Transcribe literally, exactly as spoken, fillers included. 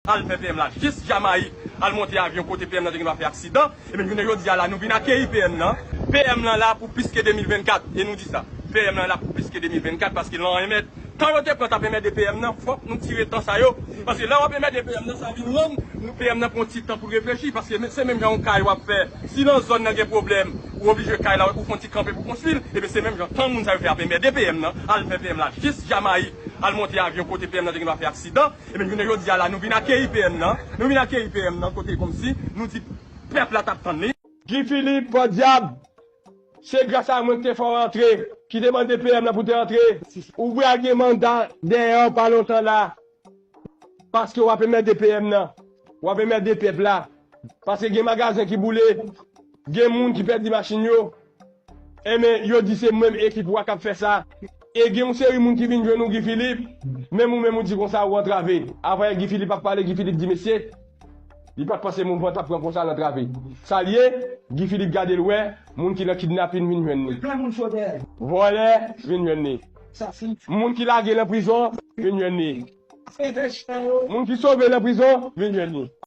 Al fè P M la jis Jamayik, al monte avyon kote P M nan te gen dwa fè aksidan. Ebyen, jounen jodi a la, nou vin akeyi P M nan. P M nan la pou plis ke de mil vennkat, e nou di sa. P M nan la pou plis ke de mil vennkat, paske lan an mèt. Tan yo te pran t ap enmède P M nan, fòk nou tire tan sa yo. Paske lè w ap enmède P M nan, sa vin rann nou P M nan pran ti tan pou l reflechi. Paske se menm jan yon kay w ap fè. Si nan zòn nan gen pwoblèm, ou oblije kay la, ou fè yon ti kanpe pou konstwi l, ebyen se menm jan tan moun sa yo fè ap enmède P M nan, al fè P M la jis Jamayik, al monte avyon kote P M nan te gen dwa fè aksidan. Ebyen, jounen jodi a la, nou vin akeyi P M nan. Nou vin akeyi P M nan kote kòmsi nou di pèp la t ap tann li. Guy Philippe, podyab, se gras a mwen ki te fè w antre, ki te mande P M nan pou te antre. Ou pral gen manda dèyè w pa lontan la. Paske w ap enmède P M nan. W ap enmède pèp la. Paske gen magazen ki boule. Gen moun ki pèdi machin yo. Enben, yo di se menm ekip ou a k ap fè sa. E gen yon seri moun ki vin jwenn ou, Guy Philippe. Menm ou menm ou di konsa ou antrave. Apre Guy Philippe ap pale, Guy Philippe di, mesye, li pa t panse mouvman t ap pran konsa l antrave. Sa l ye, Guy Philippe gade l wè, moun ki nan kidnapin vin jwenn li. Vòlè vin jwenn li. Moun ki lage nan prizon vin jwenn li. Moun ki sove nan prizon vin jwenn li.